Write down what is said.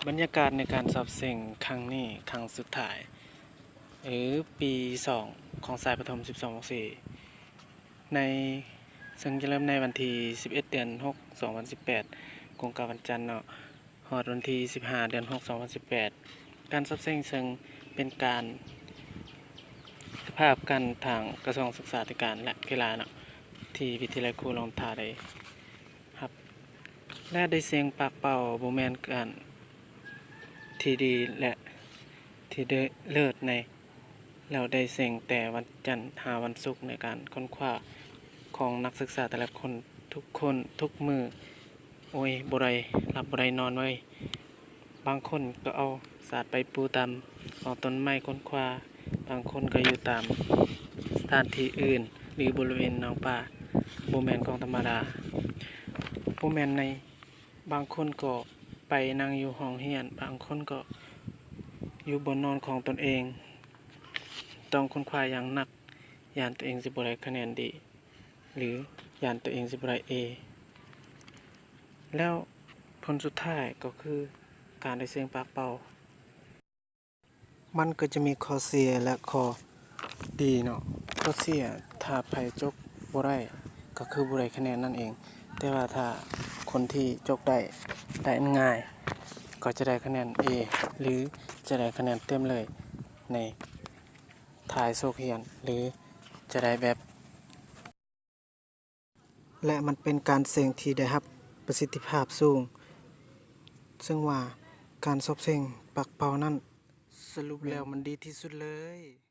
ບັນຍາກາດໃນການສອບເສັງຄັ້ງນີ້ຄັ້ງສຸດທ້າຍ ຫຼື ປີສອງ ຂອງສາຍປະຖົມສິບສອງ ວອກສີ່ ໃນ ເຊິ່ງຈະເລີ່ມໃນວັນທີສິບເອັດ ເດືອນຫົກ ສອງພັນສິບແປດ ກົງກັບວັນຈັນເນາະ ຮອດວັນທີສິບຫ້າ ເດືອນຫົກ ສອງພັນສິບແປດ. ການສອບເສັງເຊິ່ງເປັນການສະພາບກັນທາງກະຊວງສຶກສາທິການ ແລະ ກິລາເນາະ ທີ່ວິທະຍາໄລຄູຫຼວງນ້ຳທາໄດ້ຮັບ ແລະ ໄດ້ເສັງປາກເປົ່າ ບໍ່ແມ່ນການທີ່ດີ ແລະ ທີ່ເລີດໃນ ແລ້ວໄດ້ເສັງແຕ່ວັນຈັນຫາວັນສຸກໃນການຄົ້ນຄວ້າຂອງນັກສຶກສາແຕ່ລະຄົນ ທຸກຄົນ ທຸກມື້. ໂອ້ຍ ບໍ່ໄດ້ຫຼັບບໍ່ໄດ້ນອນເວີຍ. ບາງຄົນກໍເອົາສາດໄປປູຕາມຮອກຕົ້ນໄມ້ຄົ້ນຄວ້າ, ບາງຄົນກໍຢູ່ຕາມສະຖານທີ່ອື່ນ ຫຼື ບໍລິເວນໜອງປາ ບໍ່ແມ່ນຂອງທຳມະດາ. ບໍ່ແມ່ນໃນ ບາງຄົນກໍໄປນັ່ງຢູ່ຫ້ອງຮຽນ, ບາງຄົນກໍຢູ່ບ່ອນນອນຂອງຕົນເອງ. ຕ້ອງຄົ້ນຄວ້າຢ່າງໜັກ, ຢ້ານຕົວເອງຊິບໍ່ໄດ້ຄະແນນດີ ຫຼື ຢ້ານຕົວເອງຊິບໍ່ໄດ້ເອ. ແລ້ວຜົນສຸດທ້າຍກໍຄືການໄດ້ເສັງປາກເປົ່າ. ມັນກໍຈະມີຂໍ້ເສຍ ແລະ ຂໍ້ດີເນາະ. ຂໍ້ເສຍ ຖ້າໃຜຈົກບໍ່ໄດ້ ກໍຄືບໍ່ໄດ້ຄະແນນນັ້ນເອງ, ແຕ່ວ່າຖ້າຄົນທີ່ຈົກໄດ້ ໄດ້ອັນງ່າຍ ກໍຈະໄດ້ຄະແນນເອ ຫຼື ຈະໄດ້ຄະແນນເຕັມເລີຍໃນທ້າຍໂຊກຮຽນ ຫຼື ຈະໄດ້ແບບ ແລະ ມັນເປັນການເສັງທີ່ໄດ້ຮັບປະສິດທິພາບສູງ, ເຊິ່ງວ່າການສອບເສັງປາກເປົ່ານັ້ນ ສະຫຼຸບແລ້ວມັນດີທີ່ສຸດເລີຍ.